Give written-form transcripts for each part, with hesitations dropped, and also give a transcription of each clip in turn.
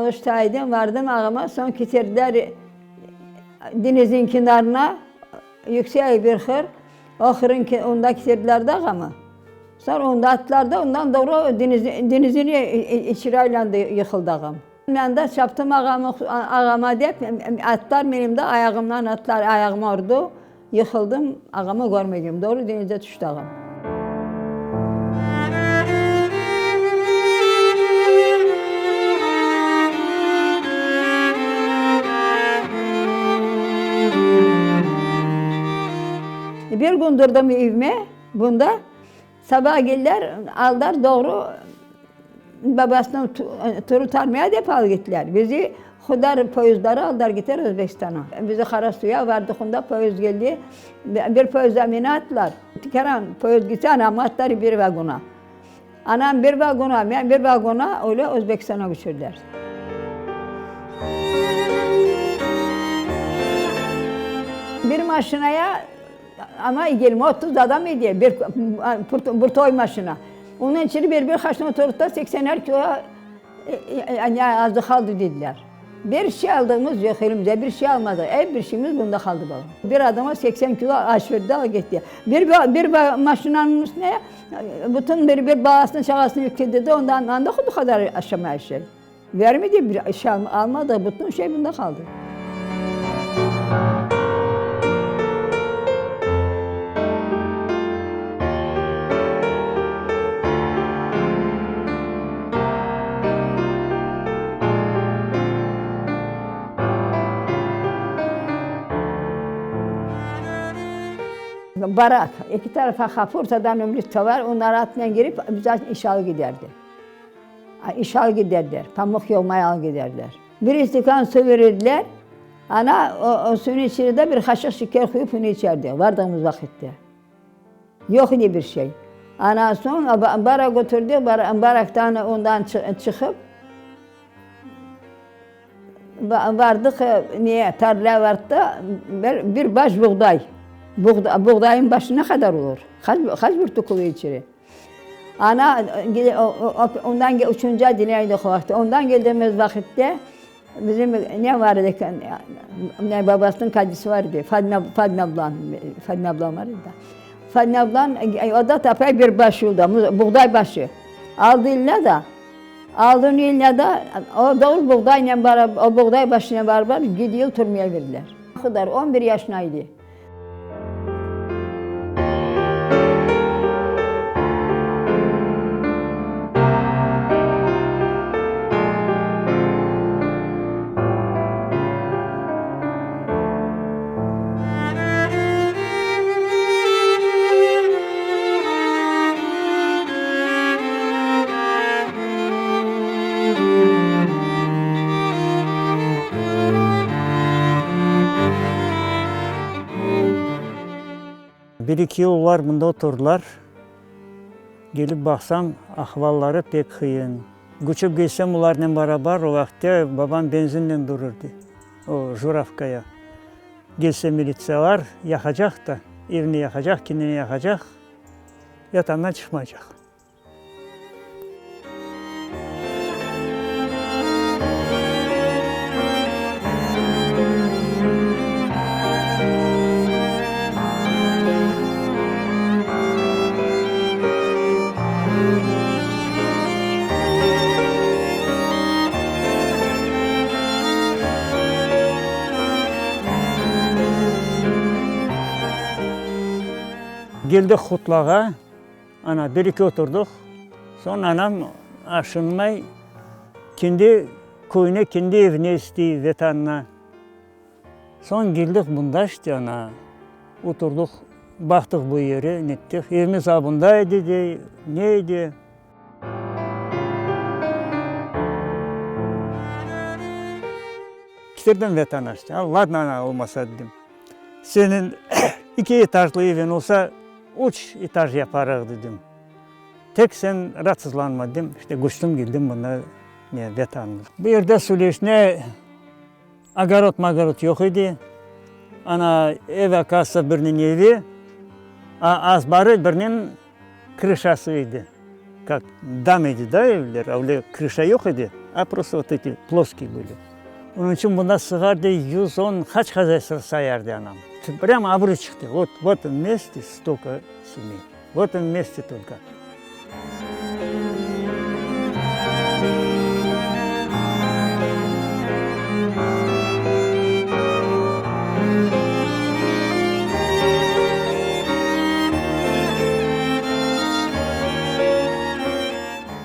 Aluştaydım, vardım ağama, soñ keterdiler deñizniñ kenarına, yüksek bir hır, o hırıñ onda keterdiler de ağamı. Soñ onda attılar da, ondan doğru deñizniñ içeri aylandı, yıqıldı ağam. Men de çaptım ağamı, ağama dep, attılar menim de ayağımdan attılar, ayağıma urdı, yıqıldım, ağamı körmedim, doğru deñizde tüşti ağam. Bir kün turdım evime, bunda, Saba keldiler, aldılar doğru babasınıñ turu tarmaya dep alıp kettiler. Bizi Hudar poyezdları aldılar kettiler Özbekistana. Bizi Qarasuya vardıq, onda poyezd keldi. Bir poyezdda meni attılar. Tikaran poyezd ketse anamnı attılar bir vagona. Anam bir vagona, men bir vagona öyle Özbekistana köçürdiler. Bir maşinaya Amma 20-30 adam edi, bir bir toy maşina. Onıñ içinde bir bir qaç oturdı, seksener kilo azıq aldı dediler. Bir şey aldığımız yoq, elimize bir şey almadıq, er bir şeyimiz bunda qaldı balam. Bir adamğa 80 kilo aş berdi, al ketti. Bir bir maşinanıñ üstüne bütün bir bir balasını çağasını yükledi de, ondan anda bu qadar aşamay şey. Vermedi, bir şey almadı, bütün şey bunda qaldı. Barak, eki tarafa qapı, ortadan ömrük var, onlar atnen girip, biz iş alıp giderdi. İş alıp giderler, pamuq yoğmay alıp giderler. Bir istikan su verirdiler, ana, o, o suyun içine de bir qaşıq şeker qoyıp onı içerdik, vardığımız vaqitte. Yoq idi bir şey. Ana, soñ barak oturdı, baraktan ondan çıqıp, vardıq, ne, tarla vardı, bir, bir baş buğday. Buğdayın başı ne qadar olur? Qaç, qaç bürtük olur içeri? Ana, ondan üçünci otdeleniede oquvaqta. Ondan keldiğimiz vaqitte bizim ne var edi, ne babasınıñ qadisi var edi, Fadime, Fadime ablam, Fadime ablam var edi. Fadime ablam, o da tapay bir başı da, buğday başı. Aldı eline da, aldı onı eline da, o doğru buğdaynen beraber, o buğday başınen beraber yedi yıl türmeye verdiler. Qadar, 11 yaşına edi. Bir-eki yıl olar mında oturdılar. Kelip baqsam, ahvalları pek qıyın. Köçip kelsem olarnen barabar, o vaqıtte babam benzinnen dururdı, o Juravkaya. Kelse militsiyalar, yaqacaq da, evni yaqacaq, kendini yaqacaq, yatandan çıqmaycaq. Keldik Hutlağa. Ana, bir-eki oturdıq. Soñ anam aşınmay, kendi köyüne, kendi evine istey, Vetanına. Soñ keldik bunda işte, ana, oturdıq, baqtıq bu yeri, nettik. Evimiz a bunda edi dey, ne edi. Ketirdim Vetana işte. Ladno, ana, olmasa dedim. Seniñ eki etajlı eviñ olsa, üç etaj yaparıq, dedim. Tek sen raatsızlanma, dedim. İşte, köçtim, keldim mında, ne, Vetanğa. Bu yerde Suleşne ogorod-mogorod yoq edi. Ana, ev akası birniñ evi, a azbarı birniñ krışası edi. Kak dam edi da evler, öyle krışa yoq edi. A prosto vot eti ploskiy bıli. Onıñ içün bunda sığardı 110, qaç hozyaystvo sayardı anam. Prâmo abruy çıqtı, vot v etom meste stolko semey, v etom meste tolko.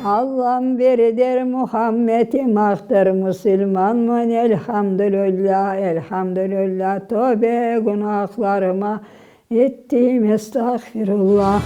Allam biridir, Muhammedim aqtır, Musulmanman, elhamdülillâ, elhamdülillâ, Tövbe günahlarıma ettim, estağfirullah.